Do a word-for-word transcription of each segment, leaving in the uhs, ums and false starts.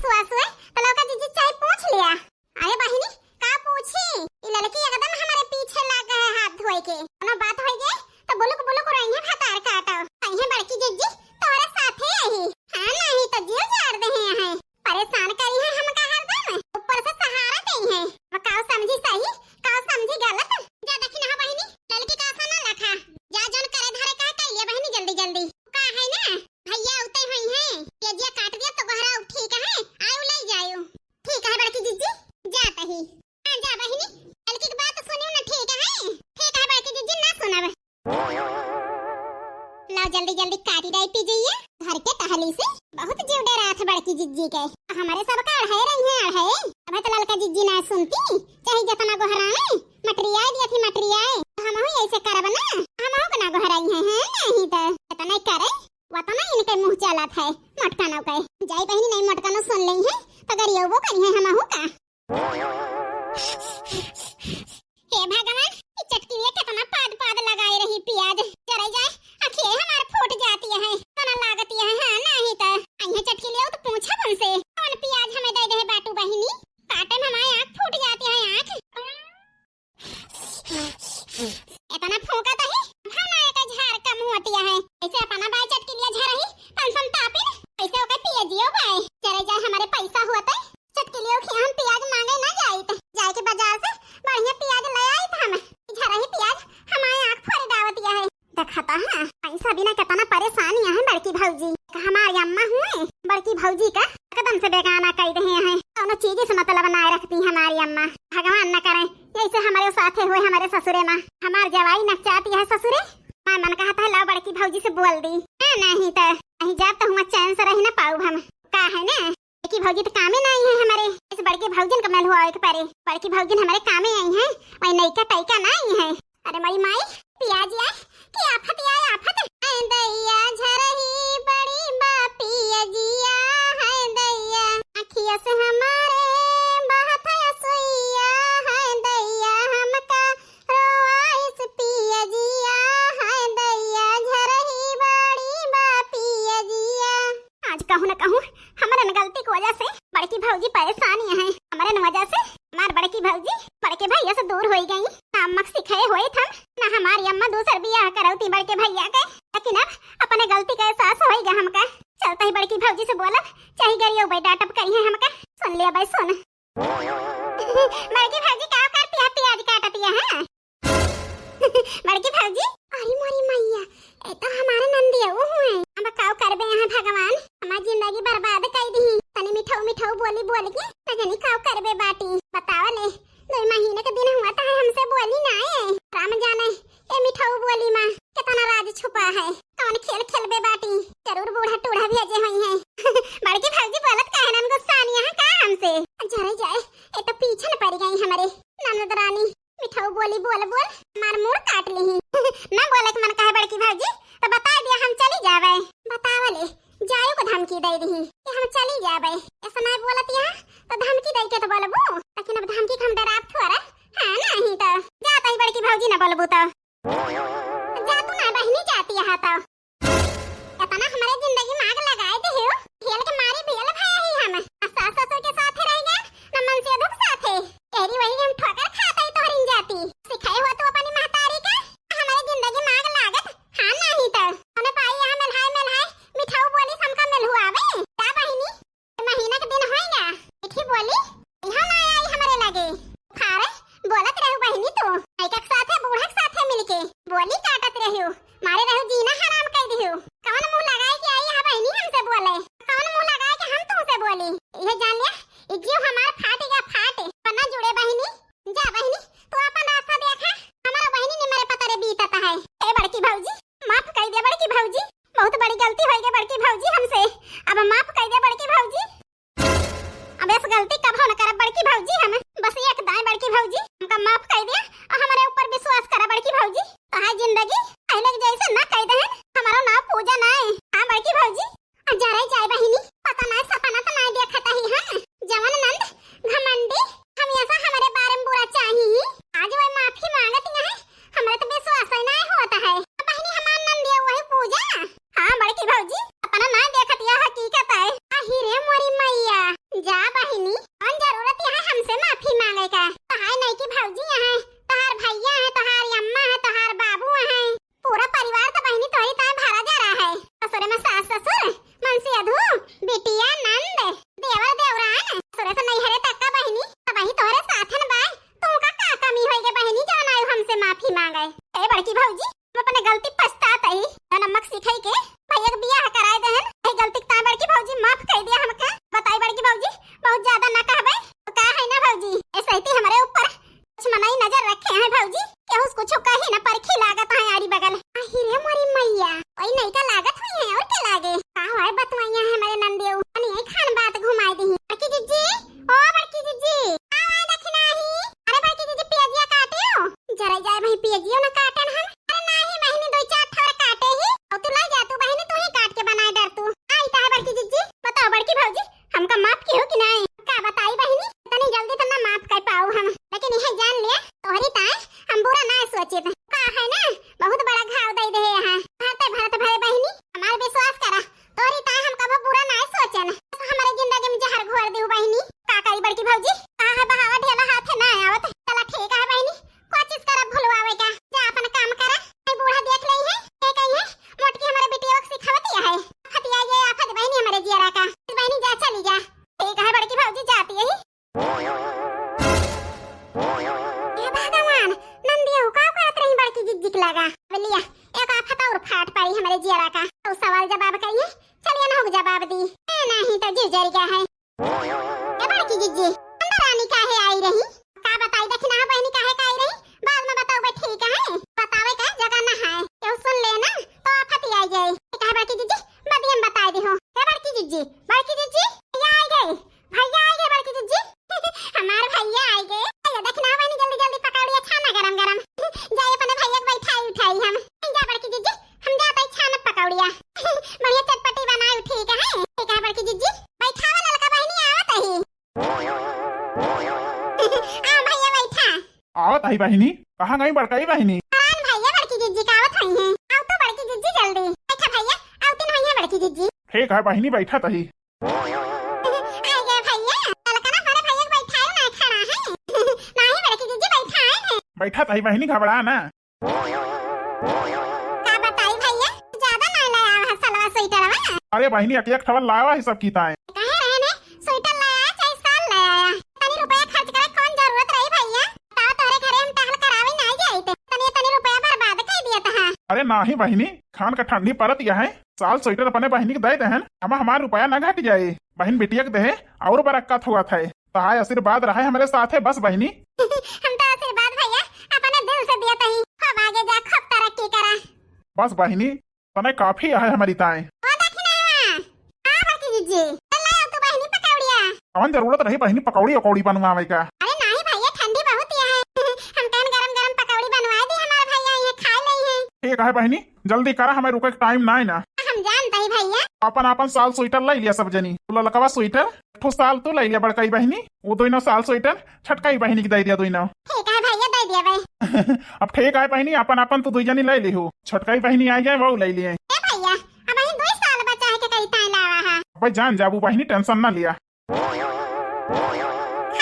हुआ सोए, तो ललका जिज्जी चाहे पूछ लिया। अरे बहिनी, का पूछी? ई ललकी एकदम हमरे पीछे लाग गए हाथ धोए के। कोनो बात होई गे, तो बुलुक बुलुक रही है भतार काटो। कहीं बड़की जिज्जी तोरे साथे यही। हाँ, नहीं तो जीव जाड़ दे हैं। परेशान करी है हमका हरदम, ऊपर से सहारा दे हैं। अब काऊ समझी सही, काऊ समझी गलत। जा देखी ना बहिनी, ललकी का आशा ना रखा। जा जौन करे धरे का कइले बहिनी जल्दी जल्दी। का है ना, भैया उते हुई हैं, पियजिया काट दिया तो गोहरा ठीक है, आयु ले जायु। ठीक है बड़की जिज्जी, जात ही। हाँ जा बहिनी, ललकी की बात सुनियो ना, ठीक है? ठीक है बड़की जिज्जी, ना सुनब। लाओ जल्दी जल्दी काटी डाई पी जाइए घर के टहली से। बहुत जीव डरात है बड़की जिज्जी के। हमारे सब का अढ़ाई रही है, अढ़ाई। अब तो ललका जिज्जी ना सुनती, चाहे जितना गोहराए, मटरियाए दिया थी मटरियाए। तो हम हूँ ऐसे करब ना, हम हूँ के ना गोहराई है, हैं? नहीं तो इतना ही करे, वतना इनके मुँह चलत है मोटकनों के। जाई बहिनी, नहीं मोटकनों सुन लेई है तो गरियबो करी है हम हूँ का। हे भगवान, ई चटकिनिया केतना पाद पाद लगाए रही पियाज, जरे जाए, अखिए हमार फूट जाती है, तना लागती है, हाँ, नहीं तो अइहे चटकिनिया तो पूछा हमसे, कौन पियाज हमें दे दे बाटू बहिनी, काटे में हमारी आँख फूट जाती है, आँख। इतना फूंका तो ही, खाना एक झार कम होती है, ऐसे अपना बाई चटकिनिया झरही, पंसम तापिन, ऐसे ओके पियाजियो बाई, जरे जाए हमारे पैसा हुआ तो चटकिलियो खिया हम पियाज मांगे ना जाइत। जाए के बाजार से बढ़िया पियाज ले आइत हम। झरही पियाज हमारे आँख फोड़ डावतिया है। देखता है, पैसा बिना कितना परेशानी है बड़की भौजी। हमारी अम्मा हुए, बड़की भौजी का एकदम से बेगाना कई दे हैं। कौनो चीज से मतलब ना रखती हमारी अम्मा। भगवान न करे, ऐसे हमारे साथे हुए हमारे ससुरे माँ। हमार जवाई नचाती है ससुरे। मैं मन कहता है, लाओ बड़की भौजी से बोल दी। हाँ, नहीं तो, नहीं जाब तो हुआ चैन से रही ना पाऊ हम। का है ना? बड़की भौजी तो कामे ना आई है हमारे, इस बड़की भौजिन का मेल हुआ एक परे। बड़की भौजिन हमारे कामे आई है, वही नैका टैका ना आई है। अरे माई माई, पियाज आए कि आफत आए आफत। है दैया झरही बड़ी बा पियजिया, है दैया अखिया से हमारे बहत है असुइया, है दैया हमका रोआइस पियजिया, है दैया झरही बड़ी बा पियजिया। आज कहूँ न कहूँ, हमरन गलती की वजह से बड़की भौजी परेशानी है। हमरन वजह से हमार बड़की भौजी बड़के भैया से दूर होई गई। ना अम्मा के सिखाए होइत हम, ना हमारी अम्मा दूसर बियाह करौती बड़के भैया के। लेकिन अब अपने गलती का एहसास होई गा हमका। चलता ही बड़की भौजी से बोलब, चाहे गरियो बे डांटब करी है हमका। सुन लिया बे, सुन। बड़की भौजी का करती है, पियाज काटती है, हाँ? बड़की भौजी, अरे मोरी मैया, ए तो हमारे नंदिया वो हुए। अब काव करबे यहाँ भगवान, हमार जिंदगी बर्बाद कर दी। तनी मिठाऊ मिठाऊ बोली बोल के न जानी काव करबे बाटी। बतावा ले, दो महीने के दिन हुआ था हमसे बोली ना है। राम जाने ये मिठाऊ बोली माँ कितना राज छुपा है, कौन खेल खेलबे बाटी। जरूर बूढ़ा टूढ़ा भेजे हुई है। बड़की भौजी बोलत काहे ना गुस्सा नहीं है का हमसे? जरे जाए, ये तो पीछे न पड़ गई हमारे ननद रानी। मिठाऊ बोली बोल बोल हमार मूड़ काट ली। ना बोले के मन कहे बड़की भौजी, तो बता दिया हम चली जावे। बतावले जायो को धमकी दे दी कि हम चली जावे। ऐसा ना बोलत यहाँ तो धमकी दे के तो बोलबू, लेकिन अब धमकी के हम डराब थोड़ा। हाँ, नहीं तो जाता ही बड़की भौजी ना बोलबू तो। जा तू ना बहिनी जाती यहाँ तो। इतना हमारे जिंदगी में आग लगाए दे हो, खेल के मारी बेल भया ही हम। आ सास ससुर के साथ रह गए, न मन से दुख साथे। तेरी वही हम ठोकर खाता ही तोहरिन जाती। सिखाए हो तू अपनी महतारी के, हमारे जिंदगी में आग लागत। हाँ नहीं तो। उन्हें पाई यहाँ मेलहाय मेलहाय, मिठाऊ बोली समका मेल हुआ बे। का बहिनी? महीना के दिन होएगा, मीठी बोली, यहाँ ना आई हमरे लगे। खारे, बोलत रहू बहिनी तू, लइका के साथे, बूढ़ा के साथे मिलके बोली काटत रहू, मारे रहू जीना हराम कर दिहू। कौन मुंह लगाए के आई यहाँ बहिनी हमसे बोले? कौन मुंह लगाए के हम तुमसे बोली? यह जान लिया, ई जीव हमार फाटेगा फाटे, बना जुड़े बहिनी। जा बहिनी, तू अपन रास्ता देखा, हमारा बहिनी ने मेरे पतरे बीतत है। ए बड़की भौजी, माफ कर दे बड़की भौजी, बहुत बड़ी गलती हो गई बड़की भौजी हमसे, अब माफ कर दे बड़की भौजी। अब इस गलती कब न करब बड़की भौजी हम, बस एक दाएं बड़की भौजी, हमका माफ कर दे और हमारे ऊपर विश्वास करा बड़की भौजी। तोहार जिंदगी पहले के जैसे ना कर दे, हमारो नाम पूजा ना है। हाँ बड़की भौजी, आ जरे जाए बहिनी, पता ना सपना तो ना देखत ही हम, जवन नंद घमंडी हमेशा हमारे बारे में बुरा चाही ही, आज वह माफी मांगत यहाँ है, हमरा तो विश्वास ही नाय होत है। बहिनी हमार नंदिया वही पूजा। हाँ बड़की भौजी, अपना नाय देखत यह हकीकत है। अही रे मोरी मैया, ए बड़की जिज्जी, अंदर रानी काहे आई रही? का बताई दखिनहा बहिनी काहे का आई रही? बाद में बताउबे, ठीक है? बतावे का जगह ना है, केहू सुन ले ना तो आफत ही आई जाए। ठीक है बड़की जिज्जी, बदिया में बताई दिहो। ए बड़की जिज्जी, बड़की जिज्जी, भैया आई गए, भैया आई गए बड़की जिज्जी। हमार भैया आई गए। भैया दखिनहा बहिनी जल्दी जल्दी पकौड़िया छाना गरम गरम। जाए अपने भैया के बैठाई उठाई हम। जा बड़की जिज्जी, हम जात हई छानब पकौड़िया। बढ़िया चटपटी बनाई, ठीक है? ठीक है बड़की जिज्जी, बैठावा ललका बहिनी आवत ही। आ भैया बैठा। आवत ही बहिनी। कहाँ गई बड़कई बहिनी? नारायण भैया बड़की जिज्जी का आवत हई हैं। आओ तो बड़की जिज्जी जल्दी। बैठा भैया, आवतिन हई हैं बड़की जिज्जी। ठीक है बहिनी, बैठत ही। आई गए भैया, ललका ना हमारे भैया के बैठाए ना खड़ा है। नहीं बड़की जिज्जी बैठाए हैं। बैठत ही बहिनी, घबरा ना। का बताई भैया, ज्यादा ना लाया है सलवा स्वेटरवा। अरे बहिनी, एक एक ठवल लावा ही सब की ताए। कहे रहे ने, स्वेटर लाया चाहे साल लाया, तनी रुपया खर्च करे कौन जरूरत रही भैया? बताओ तोहरे घरे हम टहल करावे ना जाइत, तनी तनी रुपया बर्बाद कर दिया तहा। अरे नाही बहिनी, खान का ठंडी परत यह है, साल स्वेटर अपने बहिनी के दे देहन, हम हमार रुपया ना घट जाए। बहिन बिटिया के देहे और बरक्कत हुआ था। तहाय आशीर्वाद रहे हमरे साथे बस बहिनी। हम तो आशीर्वाद भैया अपने दिल से दिया तही। खूब आगे जा, खूब तरक्की करा। बस बहिनी, तने काफी है हमारी ताए। ओ दखिनहा। हाँ बड़की जिज्जी। चल लाओ तू बहिनी पकौड़िया। कौन जरूरत रही बहिनी पकौड़ी उकौड़ी बनवावे का? अरे नाही भैया, ठंडी बहुत ही है। हम कहन गरम गरम पकौड़ी बनवा दी हमारे भैया, ये खा ले हैं। ठीक है बहिनी, जल्दी करा, हमें रुके के टाइम ना है ना। हम जानते ही भैया। अपन अपन साल स्वेटर ले लिया सब जनी। तू ललकवा स्वेटर, एक ठो साल तू ले लिया बड़कई बहिनी, वो दोनों साल स्वेटर छटकई बहिनी के दे दिया दोनों। ठीक है भैया, दे दिया भाई। अब ठीक है बहिनी, अपन अपन तू दुई जनी ले लिहू, छटकई बहिनी आ जाए वो ले लिए। ए भैया, अब यही दो साल बचा है के कई ताई लावा है। अबे जान जाबू बहिनी, टेंशन ना लिया। खा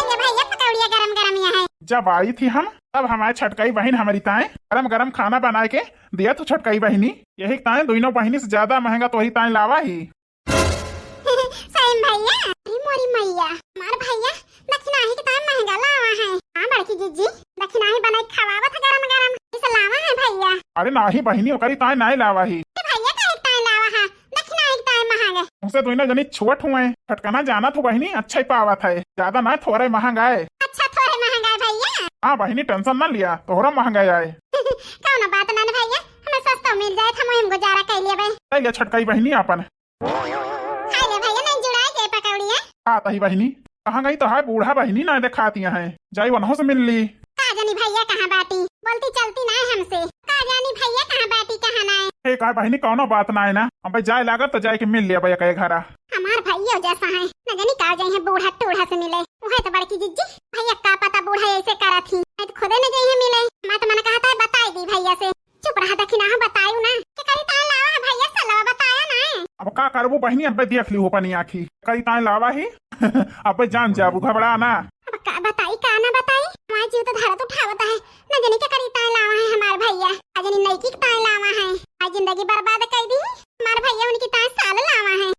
ले भैया पकौड़िया गरम गरम यहाँ है। जब आई थी हम, तब हमारे छटकई बहिन हमारी ताए गरम गरम खाना बनाए के दिया तू छटकई बहिनी। यही ताए दोनों बहिनी से ज्यादा महंगा तोही ताए लावा ही। सही में भैया, अरे मोरी मैया, हमार भैया दखिनाही के ताए महंगा लावा है। हाँ बड़की जिज्जी, दखिनाही बनाई खवावत है गरम गरम, इसे लावा है भैया। अरे नाही बहिनी, ओकरी ताए नाही लावा ही। ए भैया काहे ताए लावा है? दखिनाही के ताए महंगा। उसे दोनों जनी छोट हुए, छटकना जाना तू बहिनी, अच्छा ही पावत है, ज्यादा ना थोड़े महंगा है। अच्छा थोड़े महंगा है भैया। हाँ बहिनी, टेंशन ना लिया, तोहरा महंगा आए। कौनो बात ना भैया, हमें सस्ता मिल जाए, हम वही में गुजारा कर लेबे। ले लिया छटकई बहिनी अपन। खा ले भैया, नहीं जुड़ाई गए पकौड़िया। हाँ तही बहिनी, कहाँ गई तो है बूढ़ा बहिनी, ना देखाती है, जाई वनहो से मिल ली। का जानी भैया कहाँ बाटी, बोलती चलती ना है हमसे। का जानी भैया कहाँ बाटी, कहाँ ना है। ठीक है बहिनी, कौनो बात ना है ना, अब जाए लागत तो जाए के मिल लिया भैया के घरा। हमार भैया जैसा है, न जानी का जाए है बूढ़ा टूढ़ा से मिले। वह तो बड़की जिज्जी, भैया का पता बूढ़ा ऐसे करत ही, नहीं तो खुदे न जाए मिले। मैं तो मन कहता है बताई दी भैया से। चुप रहा दखिनहा, बतायू ना। के करी ताए लावा है भैया, सलवा बताया ना है। अब का करबू बहिनी, अबे देख लिहू अपनी आँखी। करी ताए लावा ही। अबे जान जाबू, घबरा ना। अब का बताई, का ना बताई? हमार जीव तो धरत उठावत है। न जानी के करी ताए लावा है हमार भैया। आज नी नईकी के ताए लावा है। आज जिंदगी बर्बाद कर दी। हमार भैया उनकी ताए साल लावा है।